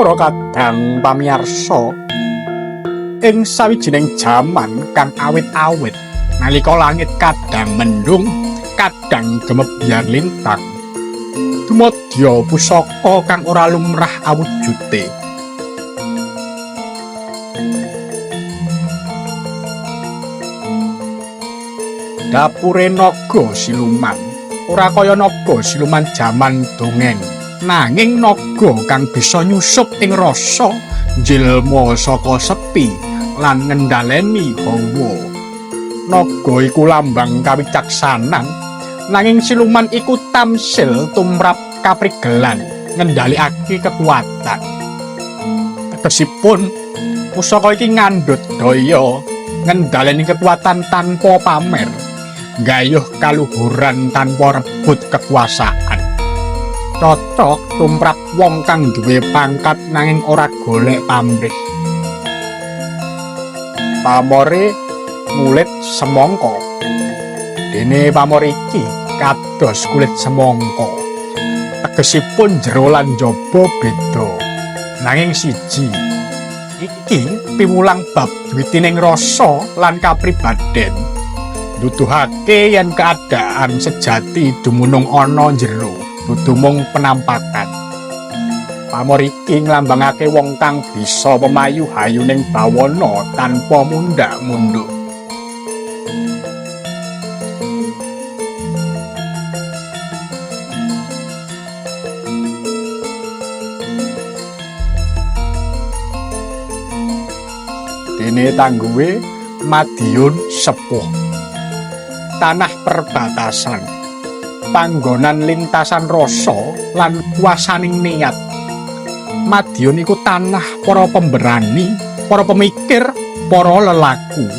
Para kadang pamiyarsa, ing sawijining jaman kang awit-awit nalika langit kadang mendung, kadang gemebyar lintang, dumadya pusaka kang ora lumrah awujute. Dapure naga siluman ora kaya naga siluman jaman dongeng, nanging naga kang bisa nyusup ing rasa njilma saka sepi lan ngendhaleni hawa. Naga iku lambang kawicaksanan, nanging siluman iku tamsil tumrap kaprigelan ngendhalekake kekuatan. Tegesipun pusaka iki ngandhut daya ngendhaleni kekuatan tanpa pamer, nggayuh kaluhuran tanpa rebut kekuasaan. Cocok tumrap wong kang duwe pangkat nanging ora golek pamrih. Pamore kulit semangka. Dene pamor iki kados kulit semangka. Tegesipun jero lan njaba beda, nanging siji. Iki piwulang bab dwitining rasa lan kapribaden. Nuduhake yen keadaan sejati dumunung ana jero, dudu mung penampakan. Pamor iki nglambangake wong kang bisa pemayu hayuning bawana tanpa mundhak-mundhuk. Dene tangguhe Madiun Sepuh. Tanah perbatasan, panggonan lintasan rasa lan kuasaning niat. Madiun iku tanah para pemberani, para pemikir, para lelaku.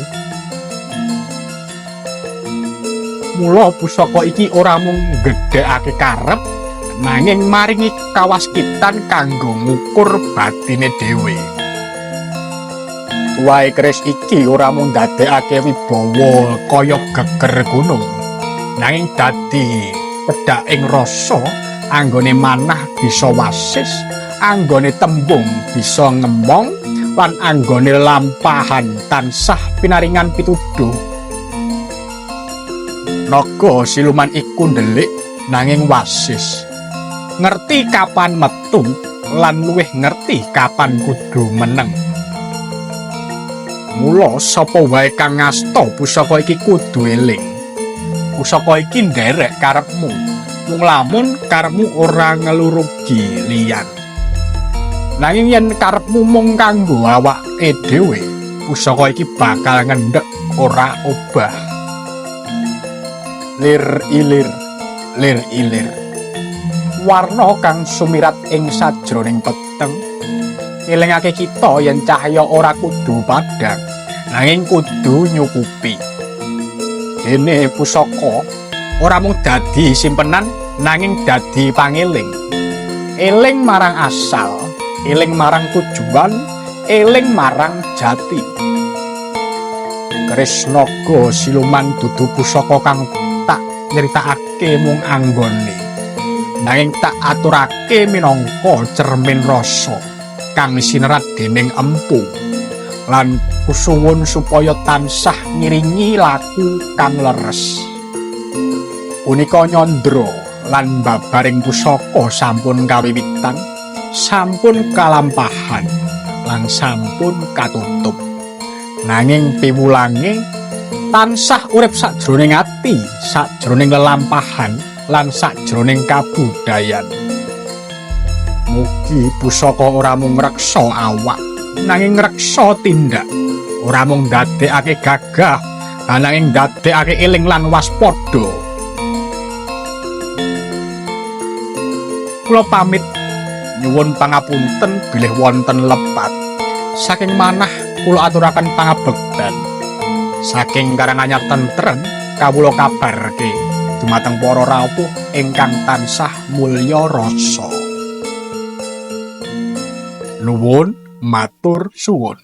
Mula pusaka iki ora mung nggedhekake karep, nanging maringi kawaskitan kanggo ngukur batine dhewe. Tuwahe keris iki ora mung ndadekake wibawa kaya geger gunung, nanging dadi cedhaking rasa anggone manah bisa wasis, anggone tembung bisa ngemong, lan anggone lampahan tansah pinaringan pituduh. Naga siluman iku ndelik nanging wasis, ngerti kapan metu lan luwih ngerti kapan kudu meneng. Mula sapa wae kang ngasta pusaka iki kudu eling. Pusaka iki nderek karepmu, mung lamun karepmu ora ngelurugi liyan. Nanging yen karepmu mung kanggo awake dhewe, pusaka iki bakal ngendhek ora obah. Lir ilir, lir ilir. Warna kang sumirat ing sajroning peteng ngelingake kita yen cahya ora kudu padhang, nanging kudu nyukupi. Dene pusaka ora mung dadi simpenan, nanging dadi pangeling. Eling marang asal, eling marang tujuan, eling marang jati. Keris naga siluman dudu pusaka kang tak nyritakake mung anggone, nanging tak aturake minangka cermin rasa kang sinerat dening empu, lan kusuwun supaya tansah ngiringi laku kang leres. Punika nyandra lan babaring pusaka sampun kawiwitan, sampun kalampahan, lan sampun katutup. Nanging piwulange tansah urip sajroning ati, sajroning lelampahan, lan sajroning kabudayan. Mugi pusaka ora mung ngreksa awak, nanging ngreksa tindak. Ora mung ndadekake gagah, nanging ndadekake eling lan waspada. Kula pamit nyuwun pangapunten bilih wonten lepat. Saking manah kula aturaken pangabekten. Saking Karanganyar tentrem kawula kabarke dumateng para rawuh ingkang tansah mulya rasa. Nuwun matur suwun.